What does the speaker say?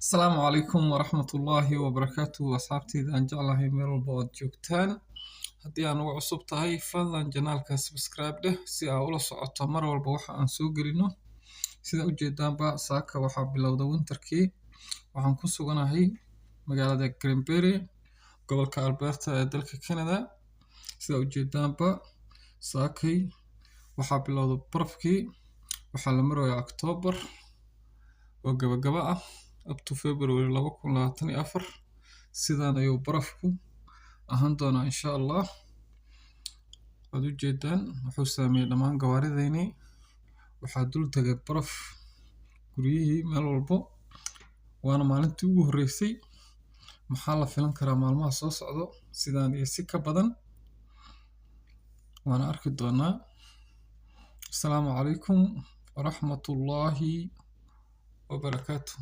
Asalaamu calaykum waraxmatullaahi wabarakaatuh. Asxaabteyda aan jeclahay, meel walba ood joogtaan, haddii aan ugu cusub tahay, fadlan channelka subscribe dheh si aa ula socoto mar walba waxa aan soo gelino. Sida ujeedaanba, saaka waxaa bilowda winterkii. Waxaan ku suganahay magaalada Greenberry, gobolka Alberta ee dalka Canada. Sida ujeedaanba, saakay waxaa bilowda barafkii. Waxaa la marayaa October oo gabagaba ah, up to February 2024. Sidaan ayuu barafku ahaan doonaa, insha Allah. Waad ujeedaan, wuxuu saameeyey dhammaan gawaarideynii. Waxaa dul tagay baraf guryihii, meel walbo. Waana maalintii ugu horreysay. Maxaa la filan karaa maalmaha soo socdo? Sidaan iyo si ka badan waana arki doonaa. Asalaamu calaykum waraxmatullaahi wabarakaatu.